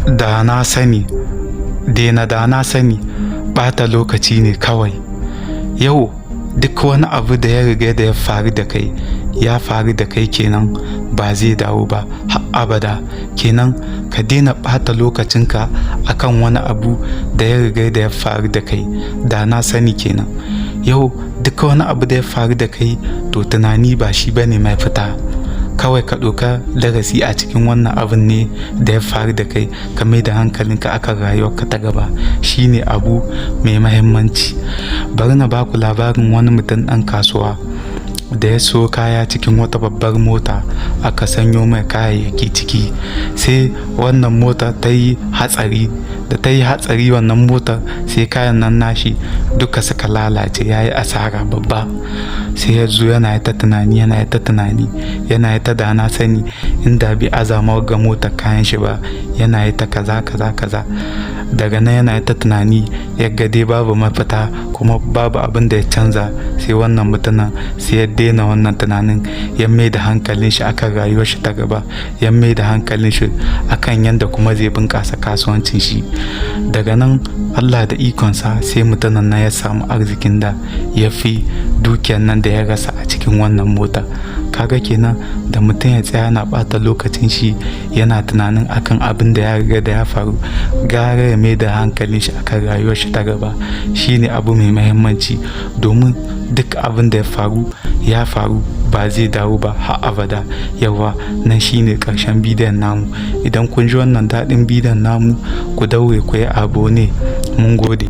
Da na sani, daina da na sani ɓata lokaci ne kawai. Yau duk wani abu da ya riga da ya faru da kai, ya faru da kai kenan, ba zai dawo ba har abada. Kenan ka daina ɓata lokacinka akan wani abu da ya riga da ya faru da kai. Da na sani kenan. Yau duk wani abu da ya faru da kai, to tunani ba shi bane mai fita. Kawai ka ɗauka darasi a cikin wannan abun ne da ya faru da kai, ka mai da hankalinka akan rayuwarka ta gaba. Shine abu mai mahimmanci. Bari na baku labarin wani mutum ɗan kasuwa da ya siyo kaya cikin wata babbar mota, aka sanyo mai kayayyaki ciki. Sai wannan mota ta yi hatsari. Da ta yi hatsari wannan motar, sai kayan nan nashi duka suka lalace, ya yi asara babba. Sai ya zo yana ta tunani, yana ta tunani, yana ta da na sani inda bai azama ga motar kayan shi ba, yana ta kaza kaza kaza. Daga nan yana ta tunani, ya ga dai babu mafita kuma babu abin da ya canza. Sai wannan mutumin sai ya daina wannan tunanin, ya mai da hankalin shi akan rayuwar shi ta gaba, ya mai da hankalin shi akan yanda kuma zai bunƙasa kasuwancin shi. Daga nan Allah da ikonsa, sai mutumin nan ya samu arzikin da ya fi dukiyar nan da ya rasa a cikin wannan mota. Kaga kenan, da mutum ya tsaya yana ɓata lokacin shi yana tunanin akan abin da ya riga da ya faru, gara ya mai da hankalin shi akan rayuwar shi ta gaba. Shine abu mai mahimmanci, domin duk abin da ya faru ya faru, ba zai dawo ba har abada. Yauwa, nan shine ƙarshen bidiyon namu. Idan kun ji wannan daɗin bidiyon namu, ku daure ku yi abonné. Mun gode.